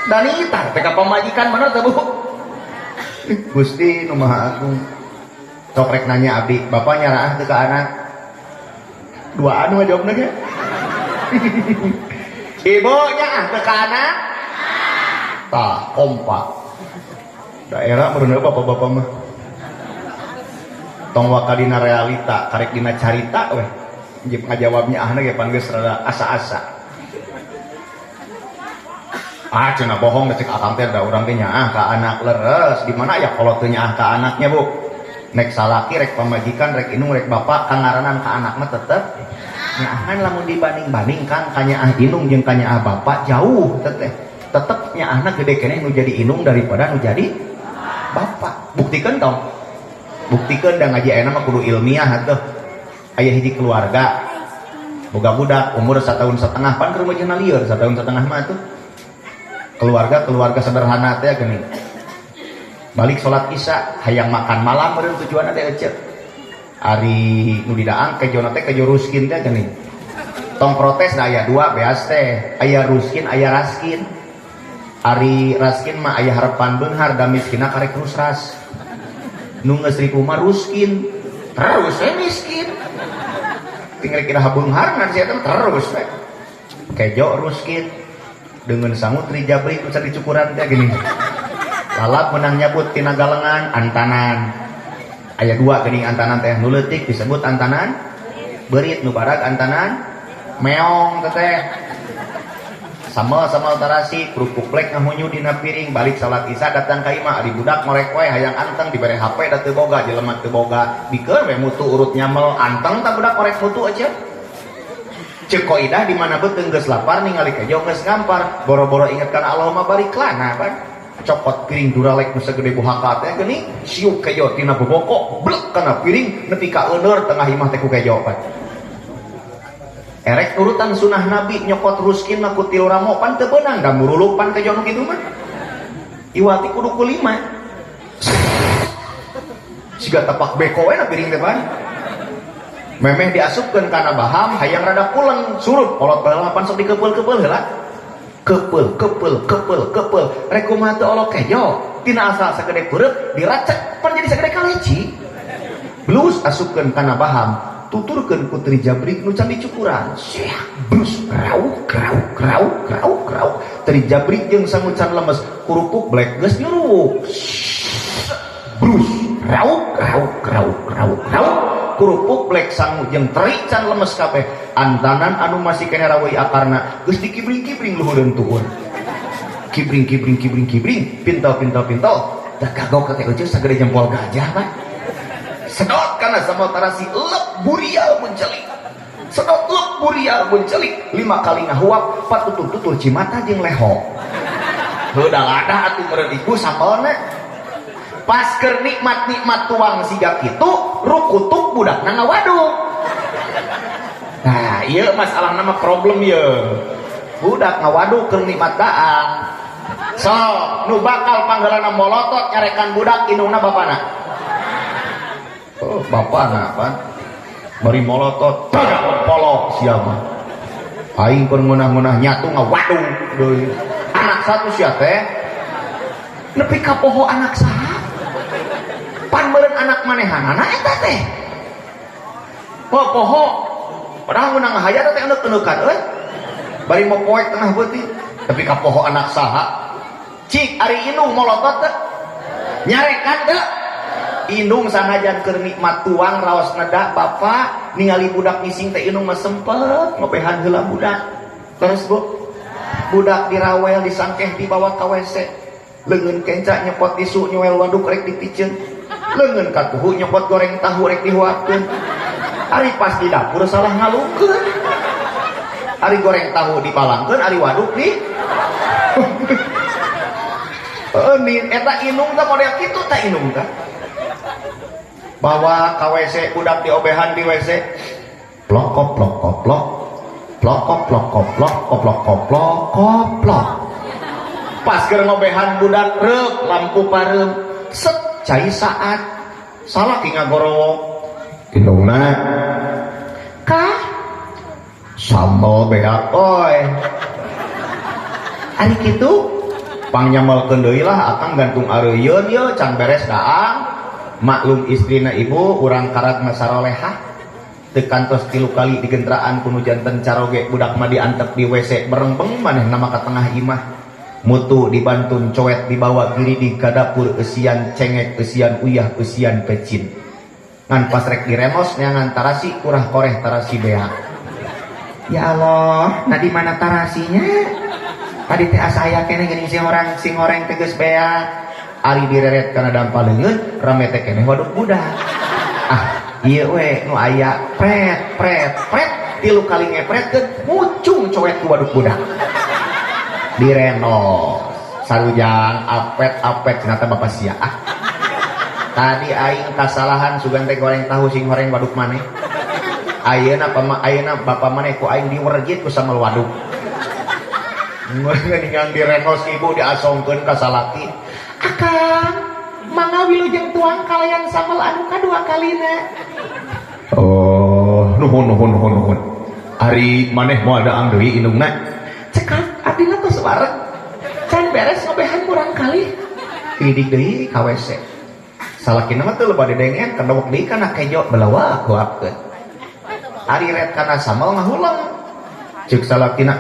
Danitar teh ka pamajikan, bener teh, Bu? Gusti nu Maha Agung. Sok rek nanya abdi, bapak nyaraah teu ka anak? Duaan ngajawabna ge. Ibu nyaah teu ka anak? Tah, kompak. Daerah meureun bapak-bapak mah. Tong waka dina realita, karek dina carita weh. Jip ngajawabnya ahna ge pan geus rada asa-asa. Ah, cenah bohong cek akang teh, da urang teh nyaah ka anak. Leres, di mana aya kolot teu nyaah ka anaknya, Bu? Nek salaki, rek pamajikan, rek indung, rek bapak, kangaranan ka anak mah tetep nyaahan. Lamun dibanding-banding kan kanyaah indung jeung kanyaah bapak jauh teteh, tetep nyaahna gede keneh nu jadi indung daripada nu jadi bapak. Buktikan tong, buktikan da ngaji ayeuna mah kudu ilmiah atuh. Aya hiji keluarga boga budak umur 1,5 tahun, pan keur remaja lieur 1,5 tahun mah atuh. Keluarga keluarga sederhana teh geuning, balik sholat Isya hayang makan malam meureun tujuanna teh eceu. Ari nu didaang kejona teh kejo ruskin teh geuning. Tong protes da aya dua beas teh, aya ruskin, aya raskin. Ari raskin mah aya harapan beunghar, da miskinna karek rusras. Nu geus ripuh mah ruskin terus we, miskin tinggal kira beunghar ngan sia terus we. Kejo ruskin dengan sangu teri jabrik bisa dicukuran teh gini, lalap menang nyabut tina galengan antanan. Aya dua geuning antanan teh, nu leutik disebut antanan beurit, nu badag antanan meong teh. Sambal sambal tarasi, kerupuk plek ngahunyu dina piring. Balik salat Isya datang ka imah, ari budak ngorek we hayang anteng. Dibere HP da teu boga, jelema teu boga, bikeun we mutu urut nyamel. Anteng tak budak ngorek mutu aja? Cek kaidah di mana beuteung geus lapar ningali kejo geus ngampar, boro-boro inget kana Allahumma barik lana. Pan cokot piring duralek nu sagede buhaka teh geuning, siuk kejo tina boboko blek kana piring nepi ka euneur tengah imah teh ku kejo. Pan erek nurutan sunah Nabi nyokot ruskin mah ku tilu ramo, pan teu beunang da muruluk pan kejo nu kitu mah. Iwati kudu ku lima, siga tapak beko we na piring teh. Pan memeh diasupkeun kana baham, hayang rada pulen, surup kolot baheula pan sok dikepeul-kepeul heula, kepeul kepeul kepeul kepeul. Rek kumaha teu olok kejo, tina asal sagede peureut diracek pan jadi sagede kaleci. Blus asupkeun kana baham, tuturkeun ku teri jabrik nu can dicukuran. Siak blus, rauk rauk rauk rauk rauk. Teri jabrik jeung sangu can lemes, kerupuk black geus nyuruk. Brus, rauk rauk rauk rauk rauk, kerupuk black, sangu jeung teri can lemes kabeh. Antanan anu masih kene raweuy akarna geus dikibring-kibring luhureun tuur, kibring kibring kibring kibring, pintal pintal pintal. Da kagok teh euceuk sagede jempol gajah. Pak, sedot kana sambal tarasi, lep burial mencelik. Sedot, lep burial mencelik, lima kali ngahuap, patutur-tutur cimata jeung leho. Heuda lada atuh meureun ibu sambalna. Pas keur nikmat-nikmat tuang siga kitu, rukutuk budakna ngawaduk. Nah, iya masalah nama problem ye. Budak ngawaduk keur nikmat daang. So, nu bakal panggeulana molotot nyarekan budak, indungna bapana? Oh, bapana pan. Bari molotot, tagak polok siapa? Aing keur ngeunah-ngeunah nyatu ngawaduk deui. Anak satu sia teh. Nepi ka poho anak saha? Pan meureun anak manehanana eta teh. Oh, poho. Padahal meunang ngahayat teh enek-enekan euy. Bari mau poek tengah beuti, tapi ka poho anak saha? Cik, ari indung molotot teh? Nyarekan teu? Indung sanajan keur nikmat tuang raos neda bapak ningali budak ngising teh, indung mah sempet ngobehan heula budak. Terus, Bu, budak dirawel, disangkeh, dibawa ka WC. Leungeun kenca nyepot tisu, nyuel waduk rek dipiceun. Leungeun katuhu nyopot goreng tahu rek dihuapkeun. Ari pas di dapur salah ngalukeun. Ari goreng tahu dibalangkeun, ari waduk di heeh. Eta indung teh model kitu teh indung teh. Bawa ka WC, budak diobehan di WC. Plok koplok koplok. Plok koplok koplok koplok koplok koplok. Pas keur ngobehan budak, reuk lampu pareum. Set, cai saat. Salah ki ngagorowok. Indungna kah sambal beak oi. Ari kitu Pangnyamel deui lah akang gantung areuyeun ye can beres daang. Maklum istrina ibu urang karag mah sarolehah. Teu kantos 3 kali digentraan ku nu janten caroge budak mah diantep di WC berengbeng manehna mah ka tengah imah. Mutu dibantun coet dibawa giri ka dapur eusian cengek eusian uyah eusian pecin. Ngan pas rek direnos neangan tarasi kurah koreh tarasi beak. Ya Allah, nah di mana tarasinya? Tadi teh asa aya keneh geuning sing orang sing horeng teh geus beak. Ari direret kana dampal leungeun, rame teh keneh waduk budak. Ah, ieu we nu aya pret pret pret 3 kali ngepretkeun mucung coet ku waduk budak. Direnos sarujang apet-apet cenah teh bapak sia. Ah. Tadi aing kasalahan sugan teh goreng tahu sing horeng waduk maneh. Ayeuna ayeuna bapak maneh ku aing diwerjit ku sambel waduk. Geuningan direnos ibu diasongkeun ka salaki. Akang, mangga wilujeng tuang kalayan sambel anu kadua kalina. Oh, nuhun nuhun nuhun nuhun. Ari maneh moal daang deui indungna. Cekap abdina tos wareg. Can beres ngobehan kurang kali. Idik deui ka WC. Salakina mah teu loba dedengean kadewek deui kana kejo belawak huapkeun. Ari ret kana sambel ngahuleng. Ceuk salakina,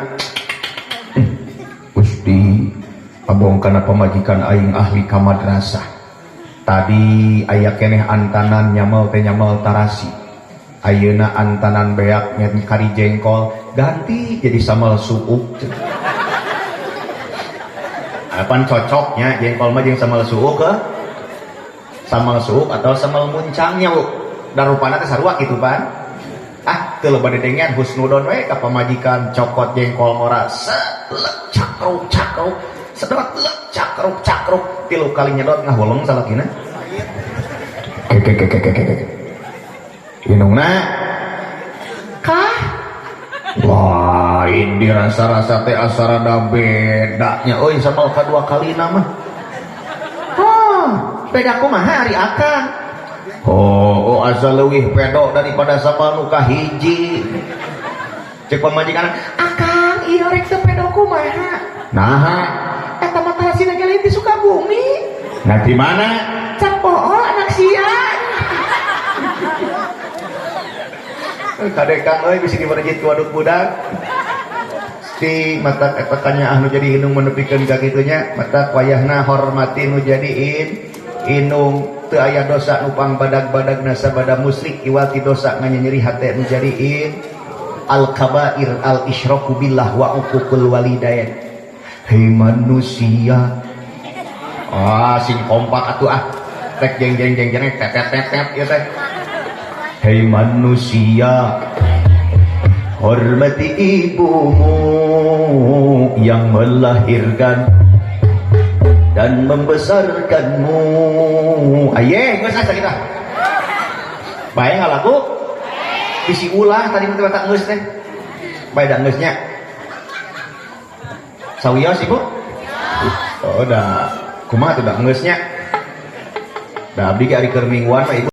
Gusti, abong kana pamajikan aing ahli ka madrasah. Tadi aya keneh antanan nyamel teh nyamel tarasi. Ayeuna antanan beak nyen kari jengkol ganti jadi sambal suuk. Apan cocoknya jengkol mah jeung sambal suuk ke? Sambal suuk atau sambal muncangnya bu. Da rupana teh sarua kitu pan. Ah, teu loba dedengean husnudon we ka pamajikan cokot jengkol ngora selek cakruk cakruk sedot lek cakruk cakruk 3 kali nyedot ngahuleng salakina. Ke ke ke ke ke. Indungna kah? Lain dirasa-rasa teh asa rada bedanya euy sambal kadua kalina mah. Oh, beda kumaha ari akang? Oh, asa leuwih pedo daripada sambal nu kahiji. Ceuk pamajikan, akang ieu rek teu pedo kumaha? Naha? Eta mah tarasina ge lain di Sukabumi. Nah di mana? Can pool anak sia. Kadekang euy bisi diberjit ku waduk budak. Si mata eta kanyaah nu jadi indung menepikeun ka kitu nya, mata wayahna hormati nu jadi indung teu aya dosa nu pangbadag-badagna sabada musyrik iwati dosa nganyeri hate nu jadi in. Al kabair al isyraku billah wa uququl walidain. Hei manusia. Ah sing kompak atuh ah. Rek jeng jeng jeng jeng tet tet tet tet ieu teh. Hei manusia, hormati ibumu yang melahirkan dan membesarkanmu. Aye, geus asa kita. Bae ngalaku? Bisi ulah tadi mah tak geus teh. Bae da geus nya. Sawios ibu? Oh da kumaha tuh da geus nya? Da abdi ge ari keur mingguan mah ibu.